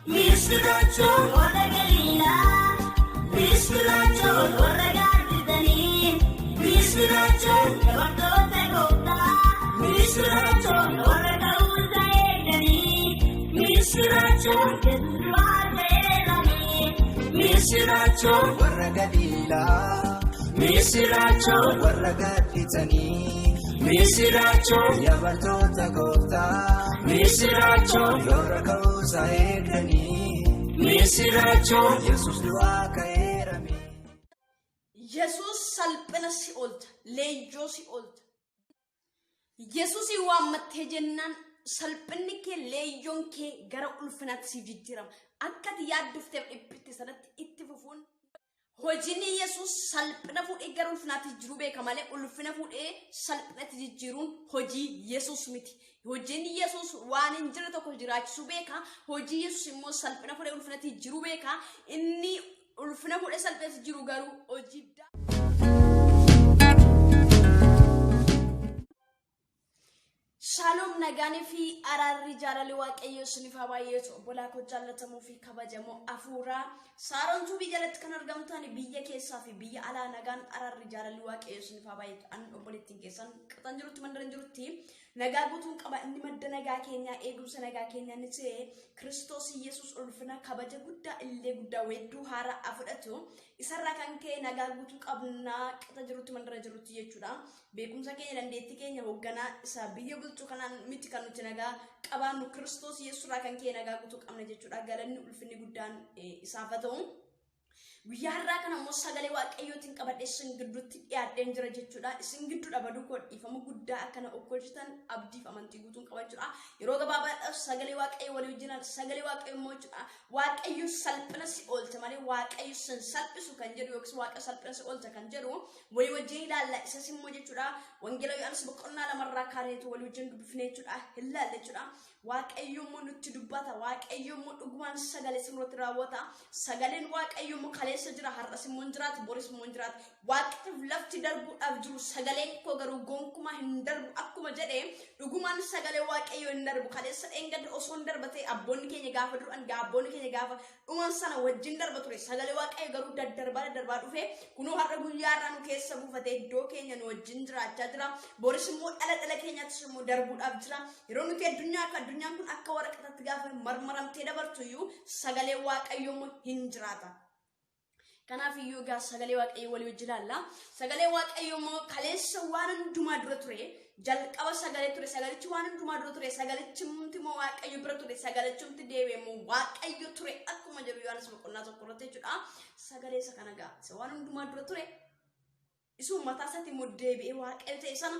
Misirachoo warra Galiilaa, misirachoo warra gaaddisanii, misirachoo dubartoota gooftaa, misirachoo warra ta'uusa eeganii, misirachoo Yesuus du'aa ka'eeranii, misirachoo warra Galiilaa, misirachoo warra gaaddisanii, misirachoo dubartoota gooftaa, misirachoo warra ka'uusa eeganii, misirachoo. Yesuus du'aa ka'eerame. Yesuus salphina si oolcha, leenjoo si oolcha. Yesuusin waammattee jennaan salphinni kee leeyyoon kee gara ulfinaatti siif jijjiirama. Akka ati yaaddofteef dhiphitte sanatti itti fufuun hojiin Yesuus salphina fuudhee gara ulfinaatti jijjiiruu beeka malee ulfina fuudhee salphinatti jijjiiruun hojii Yesuus miti. Hojiin Yesuus waan hin jirre tokko jiraachisuu beeka. Hojii Yesuus immoo salphina fuudhee ulfinatti jijjiiruu beeka. Inni ulfina fuudhee salphinatti jijjiiru garuu hojii Shaaloom nagaanii fi araarri jaalalli waaqayyoo isiniif haa baay'atu. Obbolaa koo jaallatamoo fi kabajamoo hafuuraa Saaroon Tuubii jalatti kan argamtan biyya keessaa fi biyya alaa nagaan araarri jaalalli waaqayyoo isiniif haa baay'atu. An obboleettiin keessan qaxan jirutti mandaran jirutti nagaa guutuun qaba. Inni madda nagaa keenyaa eegumsa nagaa keenyaa inni ta'e Kiristoos Yesuus ulfina kabaja guddaa illee guddaa weedduu haaraa haa fudhatu. Isarraa kan ka'e nagaa guutuu qabnaa qixa jirutti mandara jirutti jechuudha. Beekumsa keenya dandeettii keenya hoogganaa isa biyya bulchu kanaan miti kan nuti nagaa qabaannu Kiristoos Yesuusirraa kan ka'e nagaa guutuu qabna jechuudha. Galanni ulfinni guddaan isaaf haa ta'u. Guyyaa har'aa kana immoo sagalee waaqayyootiin qabadhee isin gidduutti dhiyaadheen jira jechuudha. Isin gidduudha baduu koo dhiifama guddaa akkana okkolchitan abdiif amantii guutuun qaba jechuudha. Yeroo gabaabaadhaaf sagalee waaqayyoo walii wajjin sagalee waaqayyoo immoo jechuudha. Waaqayyo salphina si oolcha malee waaqayyo sin salphisu kan jedhu yookiis waaqayyo salphina si oolcha kan jedhu walii wajjin ilaalla. Isas immoo jechuudha Wangeela Yohaannis boqonnaa lamarraa kaaneetu walii wajjin dubbifne jechuudha. Hin laalla jechuudha. Waaqayyo immoo nutti dubbata. Waaqayyo immoo dhugumaan sagalee sirratti raawwata. Sagaleen Waaqayyo immoo kaleessa jira, har'as immoo hin jiraatu, boris immoo hin jiraatu. Waaqtiif lafti darbuudhaaf jiru sagaleen koo garuu gonkumaa hin darbu akkuma jedhe dhugumaan sagalee Waaqayyo hin darbu. Kaleessa dheengadda osoo hin darba ta'e abboonni keenya gaafa du'an abboonni keenya gaafa dhuman sana wajjin darba ture. Sagalee Waaqayyo garuu daddarbaa daddarbaa dhufe kunoo har'a guyyaa irraa nu keessa buufatee iddoo keenya nu wajjin jiraachaa jira. Boris immoo dhala dhala keenyaattis immoo darbuudhaaf jira. Yeroo nuti addunyaa akka addunyaan kun akka waraqataatti gaafa marmaramtee dabartu iyyuu sagalee Waaqayyo immoo hin jiraata. Kanaaf iyyuu egaa sagalee Waaqayyoo walii wajjin ilaalla. Sagalee Waaqayyoo immoo kaleessa waan hundumaa dura ture. Jalqaba sagalee ture. Sagalichi waan hundumaa dura ture. Sagalichi immoo Waaqayyo bira ture. Sagalichumti deebi'e immoo Waaqayyo ture akkuma jedhu Yohaannis boqonnaa tokko irratti jechuudha. Sagalee isa kana egaa isa waan hundumaa dura ture. Isuma mataa isaatti immoo deebi'ee Waaqayyo ta'e sana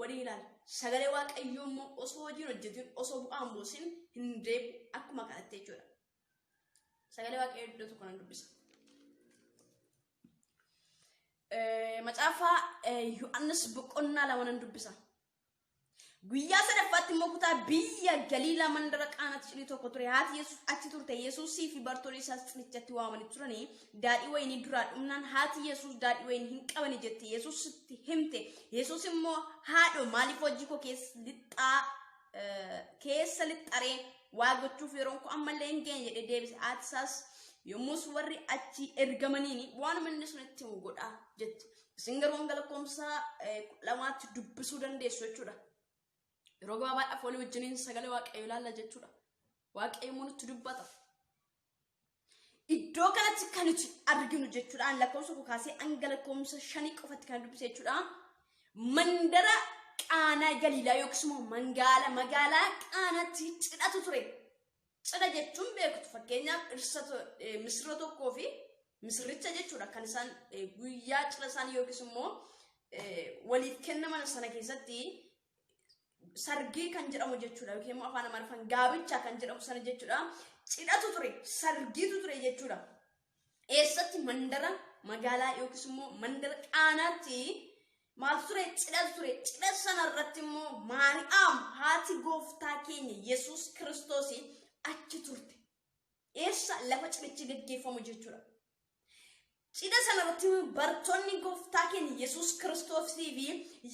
waliin ilaalla. Sagalee Waaqayyoo immoo osoo hojiin hojjetin osoo bu'aan buusin hin deebi'u akkuma kanatti jechuudha. Sagalee Waaqayyoo iddoo tokko nan dubbisa. Macaafa Yohaannis boqonnaa 2 nan dubbisa. Guyyaa sadaffaatti immoo kutaa biyya Galiilaa mandara Qaanaatti cidhi tokko ture. Haati Yesuus achi turte. Yesuusii fi bartoonni isaas cidhichatti waamanii turanii daadhii wayinii duraa dhumnaan haati Yesuus daadhii wayinii hin qabani jette. Yesuusitti himte. Yesuus immoo haadho maaliif hojii koo keessa lixxaa keessa lixxaree waa gochuuf yeroon koo ammallee hin geenye jedhee deebise. Haati isaas yommus warri achi ergamaniin waanuma inni sun itti himu godhaa jette. Isin garuu hanga lakkoofsa 12tti dubbisuu dandeessu jechuudha. Yeroo gabaabaadhaaf walii wajjiniin sagalee Waaqayyoo ilaalla jechuudha. Waaqayyo immoo nutti dubbata. Iddoo kanatti kan nuti arginu jechuudha. Lakkoofsa 1 kaasee hanga lakkoofsa 5 qofatti kan dubbise jechuudha. Mandara Qaanaa Galiilaa yookiis immoo magaalaa Qaanaatti cidhatu ture. Cidha jechuun beektu fakkeenyaaf dhirsa misirra tokkoo fi misirricha jechuudha kan isaan guyyaa cidha isaanii yookiis immoo waliif kennaman sana keessatti sargii kan jedhamu jechuudha yookiin immoo afaan Amaariffaan gaabichaa kan jedhamu sana jechuudha. Cidhatu ture, sargiitu ture jechuudha. Eessatti mandara magaalaa yookiis immoo mandara Qaanaatti maaltu ture? Cidhatu ture. Cidha sana irratti immoo Maariyaam haati gooftaa keenya Yesuus Kiristoos achi turte. Eessa? Lafa cidhichi gaggeeffamu jechuudha. Cidha sana irratti bartoonni gooftaa keenya Yesuus Kiristoosii fi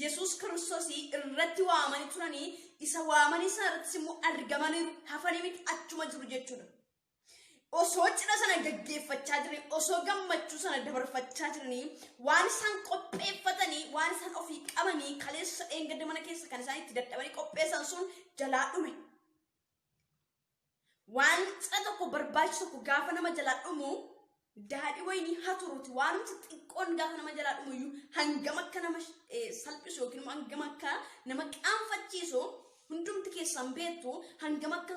Yesuus Kiristoosii irratti waamanii turanii isa waamanii sana irrattis immoo argamaniiru hafanii miti achuma jiru jechuudha. Osoo cidha sana gaggeeffachaa jiranii, osoo gammachuu sana dabarfachaa jiranii, waan isaan qopheeffatanii, waan isaan ofii qabanii, kaleessa dheengadda mana keessa kan isaan itti dadhabanii qopheessan sun jalaa dhume. Waan cidha tokko barbaachisu tokko gaafa nama jalaa dhumu, daadhii wayinii haa turuuti, waanumti xiqqoon gaafa nama jalaa dhumu iyyuu hangam akka nama salphisu yookiin immoo hangam akka nama qaanfachiisu hundumti keessan beektu, hangam akka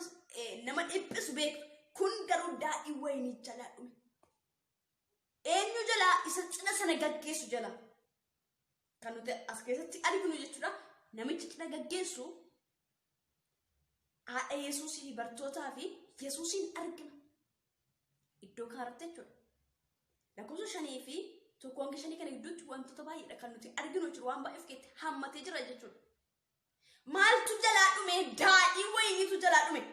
nama dhiphisu beektu. Kun garuu daadhii wayinii jalaa dhume. Eenyu jalaa? Isa cidha sana gaggeessu jalaa. Kan nuti as keessatti arginu jechuudha. Namichi cidha gaggeessu haadha Yesuusii fi bartootaa fi Yesuusiin argina. Iddoo kanarratti jechuudha. Lakkoofsa 5 fi 1 hanga 5 kana gidduutti wantoota baay'eedha kan nuti arginu jechuudha. Waan baay'ee of keessatti hammatee jira jechuudha. Maaltu jalaa dhume? Daadhii wayiniitu jalaa dhume.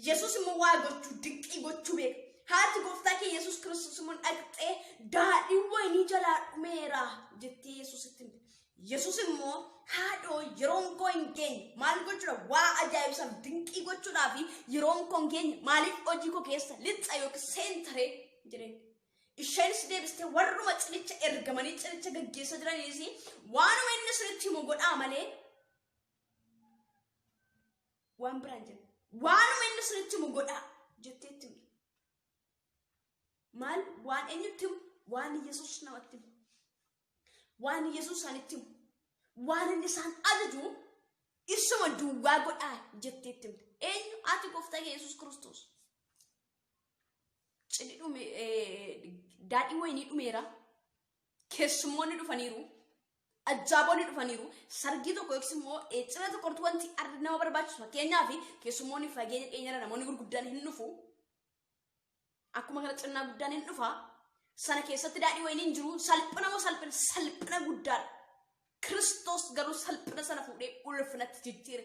Yesuus immoo waa gochuu, dinqii gochuu beeka. Haati gooftaa kee Yesuus Kiristoos immoo dhaqxee daadhii wayinii jalaa dhumeera jettee Yesuusitti himte. Yesuus immoo, haadhoo, yeroon koo hin geenye. Maal gochuudha? Waa ajaa'ibsaaf dinqii gochuudhaaf yeroon koo hin geenye, maaliif hojii koo keessa lixa yookiin seentaree jedheen. Isheenis deebistee warruma cidhicha ergamanii cidhicha gaggeessa jiraniis, waanuma inni sunitti himu godhaa malee waan biraan jedhe. Waanuma inni sunitti himu godhaa jetteetti himte. Maal waan eenyutti himu? Waan Yesuus namatti himu. Waan Yesuus isaanitti himu. Waan inni isaan ajaju isuma duwwaa godhaa jetteetti himte. Eenyu? Haati gooftaa kee Yesuus Kiristoos. Cidhi dhume, daadhii wayinii dhumeera. Keessummoonni dhufaniiru. Ajjaabonni dhufaniiru. Sargii tokko yookiis immoo cidha tokkotti wanti nama barbaachisu, fakkeenyaaf keessummoonni fageenya dhiyeenyarra namoonni gurguddaan hin dhufu. Akkuma kana xinnaa guddaan hin dhufa. Sana keessatti daadhii wayinii hin jiru. Salphina moo salphina? Salphina guddaadha. Kiristoos garuu salphina sana fuudhee ulfinatti jijjiire.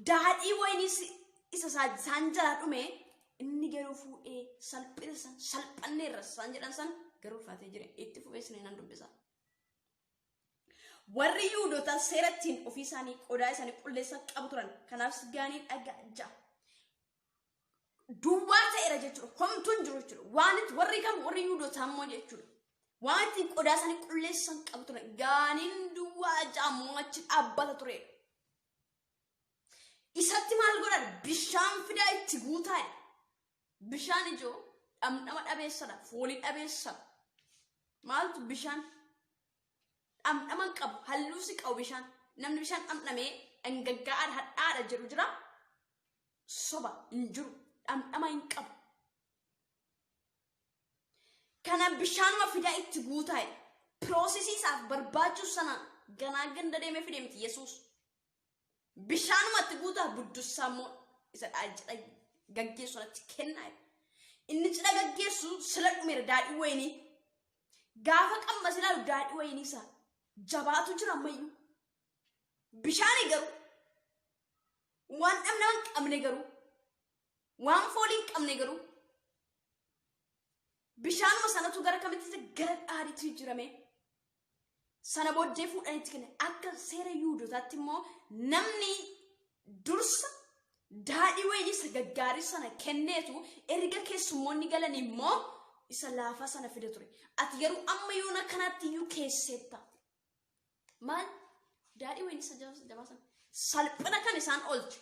Daadhii wayinii isa isaan jalaa dhume inni garuu fuudhee salphina san, salphanneerra isaan jedhan san garuu ulfaatee jira. Itti fufee isin nan dubbisa. Warri Yihuudootaa seera ittiin ofii isaanii qodaa isaanii qulleessan qabu turan. Kanaaf gaanii dhagaa ja'a. Duwwaa ta'eera jechuudha. Homtuu hin jiru jechuudha. Waan itti warri kam, warri Yihuudootaa immoo jechuudha. Waan ittiin qodaa isaanii qulleessan qabu turan. Gaaniin duwwaa ja'a immoo achi dhaabbata ture. Isatti maal godhan? Bishaan fidaa itti guutaadha. Bishaan ijoo dhamdhama dhabeessadha. Foolii dhabeessadha. Maaltu bishaan? Dhamdhama hin qabu. Halluu si qabu bishaan. Namni bishaan dhamdhamee dhangaggaa'aadha, hadhaadha jedhu jira. Soba, hin jiru. Dhamdhama hin qabu. Kana bishaanuma fidaa itti guutaadha. Processii isaaf barbaachisu sana ganaa ganda deemee fide miti Yesuus. Bishaanuma itti guutaa, buddussaa immoo isa cidha gaggeessu sanatti kennaa. Inni cidha gaggeessu sila dhumeera daadhii wayinii. Gaafa qammas ilaalu daadhii wayinii isaa jabaatu jira ammayyuu. Bishaani garuu waan dhamdhama hin qabne, garuu waan foolii hin qabne, garuu bishaanuma sanatu gara kamitti, gara dhaadhiitti jijjiirame. Sana booddee fuudhanitti kenne. Akka seera Yihuudootaatti immoo namni dursa daadhii wayinii isa gaggaarii sana kenneetu erga keessummoonni galan immoo isa laafaa sana fida ture. Ati garuu amma yoona kanaatti iyyuu keesseetta. Maal? Daadhii wayinii isa jabaa sana. Salphina kan isaan oolche.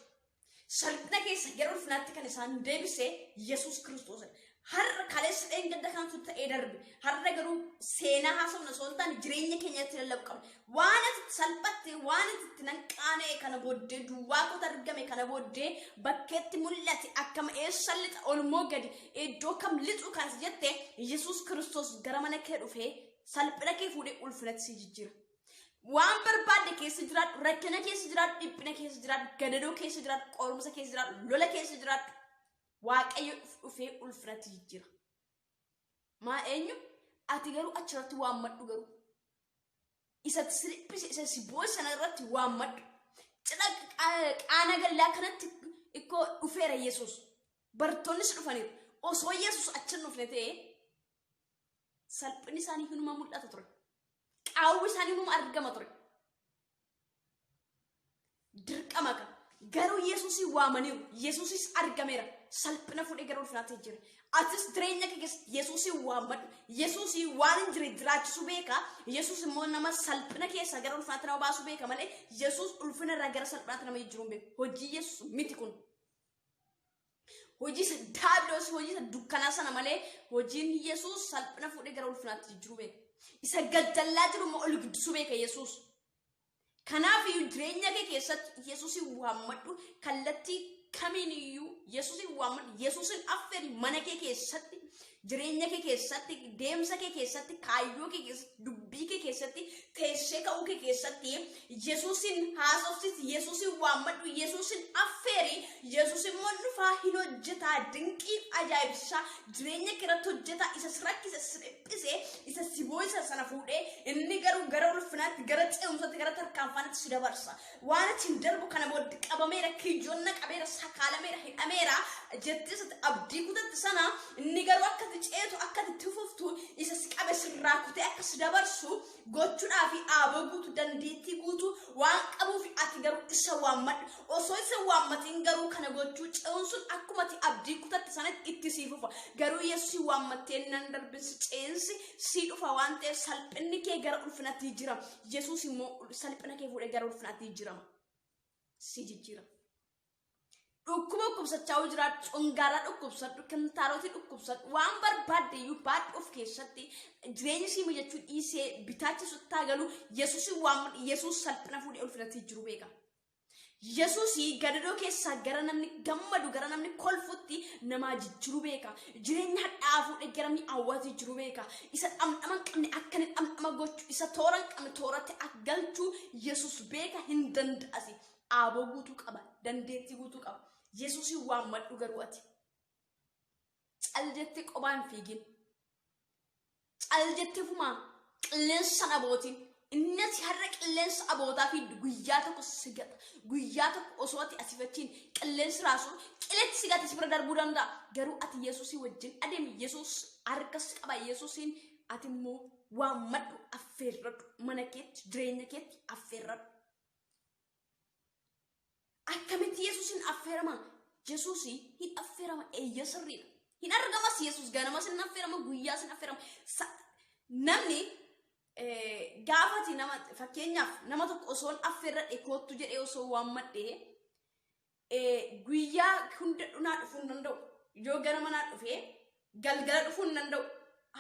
Salphina keessa gara ulfinaatti kan isaan deebise Yesuus Kiristoos. Har'a, kaleessa dheengadda kanatu ta'ee darbe. Har'a garuu seenaa haasofna osoo hin taane jireenya keenyatti lallabu qabna. Waan ati itti salphatte, waan ati itti nan qaana'e kana booddee duwwaa kootu argame, kana booddee bakkeetti mul'ate, akkam, eessa lixa, olmoo gadi, iddoo kam lixu kan jette, Yesuus Kiristoos gara mana kee dhufee salphina kee fuudhee ulfinatti si jijjiira. Waan barbaadde keessa jiraadhu, rakkina keessa jiraadhu, dhiphina keessa jiraadhu, gadadoo keessa jiraadhu, qorumsa keessa jiraadhu, lola keessa jiraadhu. Waaqayyo dhufee ulfinatti jijjiira. Maa eenyu? Ati garuu achirratti waammadhu garuu. Isa si dhiphise, isa si boosse sana irratti waammadhu. Cidha Qaana Galiilaa kanatti ikkoo dhufeera Yesuus. Bartoonnis dhufaniiru. Osoo Yesuus achi hin dhufne ta'ee salphinni isaanii hinuma mul'ata ture. Qaawwi isaanii hinuma argama ture. Dirqama kan. Garuu Yesuusin waamaniiru. Yesuusis argameera. Salphina fuudhee gara ulfinaatti jira. Atis jireenya kee keessatti Yesuusin waammadhu. Yesuusii waan hin jirre jiraachisuu beeka. Yesuus immoo nama salphina keessaa gara ulfinaatti nama baasuu beeka malee Yesuus ulfina irraa gara salphinaatti nama jijjiiruu hin beeku. Hojii Yesuus miti kun. Hojii isa daabiloos hojii isa dukkanaa sana malee hojiin Yesuus salphina fuudhee gara ulfinaatti jijjiiruu beeka. Isa gajjallaa jiru immoo ol guddisuu beeka Yesuus. Kanaaf iyyuu jireenya kee keessatti Yesuusin waammadhu kallattii kamiin iyyuu Yesuusin waammadhu Yesuusin affeeri mana kee keessatti jireenya kee keessatti deemsa kee keessatti kaayyoo kee keessatti dubbii kee keessatti teessee ka'uu kee keessatti Yesuusin haasofsiisi Yesuusin waammadhu Yesuusin affeeri Yesuus immoo dhufaa hin hojjetaa dinqiif ajaa'ibsiisaa jireenya kee irratti hojjetaa isa si rakkise si dhiphise isa si boo'isa sana fuudhee inni garuu gara ulfinaatti gara ce'umsaatti gara tarkaanfaanaatti si dabarsa. Waan achiin darbu kana booddee qabameera kiyyoon na qabeera sakaalameera hidhameera jettee isatti abdii kutatte sana inni garuu akka ati ceetu akka ati itti fuftu isa si qabe sirraa kutee akka si dabarsu gochuudhaa fi aaboo guutuu dandeettii guutuu waan qabuuf ati garuu isa waammadhu. Osoo isa hin waammatiin garuu kana gochuu ce'uun sun akkuma ati abdii kutatte sanatti itti sii fufa. Garuu Yesuusin waammattee nan darbinsi ce'insi sii dhufa waan ta'eef salphinni kee gara ulfinatti jijjiirama. Yesuus immoo salphina kee fuudhee gara ulfinaatti jijjiirama. Si jijjiirama. Dhukkuba dhukkubsachaa yoo jiraattu, congaaraa dhukkubsadhu, kintaarotii dhukkubsadhu, waan barbaadde iyyuu baadhu of keessatti jireenyi sii mijachuu dhiisee bitaacha suttaa galu Yesuusin waammadhu. Yesuus salphina fuudhee ulfinatti jijjiiruu beeka. Yesuus gadadoo keessaa gara namni gammadu, gara namni kolfutti namaa jijjiiruu beeka. Jireenya hadhaa'aa fuudhee gara mi'aawwaatti jijjiiruu beeka. Isa dhamdhama hin qabne akka inni dhamdhama gochuu, isa toora hin qabne tooratti akka galchuu Yesuus beeka hin danda'asi. Aaboo guutuu qaba, dandeettii guutuu qaba. Yesuusin waammadhu garuu ati. Cal jettee qophaa hin fiigin. Cal jettee fumaa qilleensa abootiin. Inni ati har'a qilleensa abootaa fiiddu guyyaa tokko si gata. Guyyaa tokko osoo ati asii fachiin qilleensi raasu qiletti si gate si bira darbuu danda'a. Garuu ati Yesuusii wajjin adeemi. Yesuus harka si qaba. Yesuusiin ati immoo waammadhu affeerradhu. Mana keetti jireenya keetti affeerradhu. Akkamitti Yesuusin affeerama? Yesuus hin affeerama eeyya sirriidha. Hin argamas Yesuus ganamas hin affeerama guyyaas hin affeerama. Namni gaafati nama fakkeenyaaf nama tokko osoon affeerradhe koottu jedhee osoo waammadhe guyyaa hunda dhunaa dhufuu hin danda'u. Yoo ganama naa dhufee galgala dhufuu hin danda'u.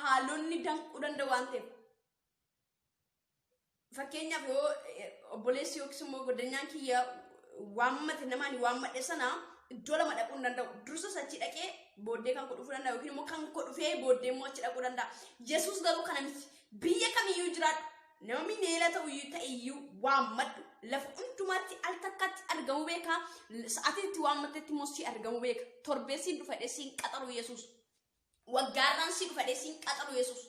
Haalonni danquu danda'u waan ta'eef. Fakkeenyaaf yoo obboleessi yookiis immoo goddanyaan kiyya waammate nama ani waammadhe sana iddoo lama dhaquu hin danda'u. Dursa achi dhaqee booddee kan koo dhufuu danda'a yookiin immoo kan koo dhufee booddee immoo achi dhaquu danda'a. Yesuus garuu kana miti. Biyya kamiyyuu jiraadhu nama mineela ta'u iyyuu ta'e iyyuu waammadhu. Lafa hundumaatti al takkaatti argamuu beeka. Sa'aatii itti waammattetti immoo si argamuu beeka. Torbee siin dhufadhee siin qaxaru Yesuus. Waggaarraan si dhufadhee siin qaxaru Yesuus.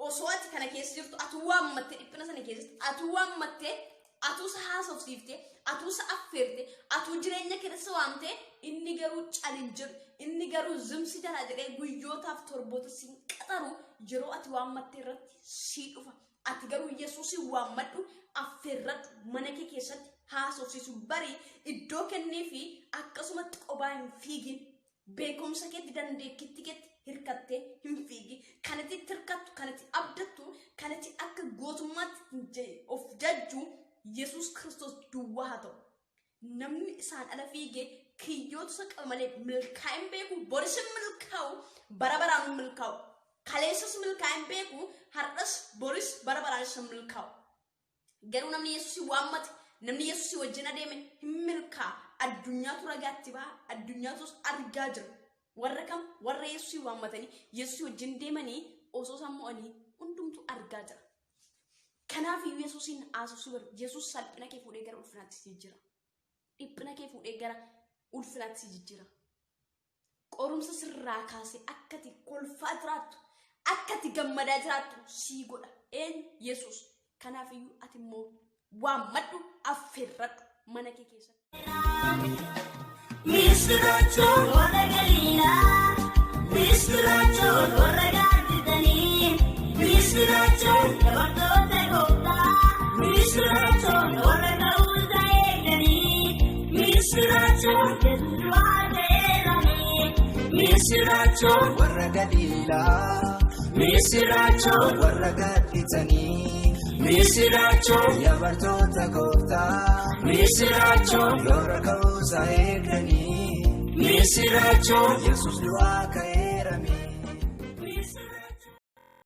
Osoo ati kana keessa jirtu atuu waammattee dhiphina sana keessatti atuu waammattee atuu isa haasofsiifte atuu isa affeerte atuu jireenya keessa waamte inni garuu calin jedhu inni garuu zimsi jalaa jedhee guyyootaaf torboota siin qaxaru yeroo ati waammatte irratti sii dhufa. Ati garuu Yesuusin waammadhu affeerradhu mana kee keessatti haasofsiisu bari iddoo kennii fi akkasumatti qobaa hin fiigin. Beekumsa keetti dandeettii keetti hirkattee hin fiigi. Kan itti hirkattu, kan itti abdattu, kan itti akka gootummaatti of jajju Yesuus Kiristoos duwwaa haa ta'u. Namni isaan ala fiige kiyyootu isa qaba malee milkaa'ee hin beeku, boris hin milkaa'u, bara baraan hin milkaa'u. Kaleessas milkaa'ee hin beeku, har'as boris bara baraanis hin milkaa'u. Garuu namni Yesuusin waammate, namni Yesuusii wajjin adeeme hin milkaa'a. Addunyaatu ragaatti ba'a, addunyaatus argaa jira. Warra kam warra Yesuusin waammatanii Yesuusii wajjin deemanii osoo isaan mo'anii hundumtu argaa jira. Kanaaf iyyuu Yesuusin haasofsuu barbaada. Yesuus salphina kee fuudhee gara ulfinaatti si jijjiira. Dhiphina kee fuudhee gara ulfinaatti si jijjiira. Qorumsa sirraa kaasee akka ati kolfaa jiraattu, akka ati gammadaa jiraattu sii godha. Eenyu? Yesuus. Kanaaf iyyuu ati immoo waammadhu, affeerradhu mana kee keessatti. Misiraachoon warra Galiilaa, misiraachoon warra gaaddidanii, misiraachoon dabartoota gooftaa, misiraachoon warra ta'uusaa eeganii. Misirachoo Yesuus du'aa ka'eerame. Misirachoo warra Galiilaa. Misirachoo Warra gadditanii. Misirachoo Yaa bartoota gooftaa. Misirachoo Warra ka'uusaa eegdanii. Misirachoo Yesuus du'aa ka'eera.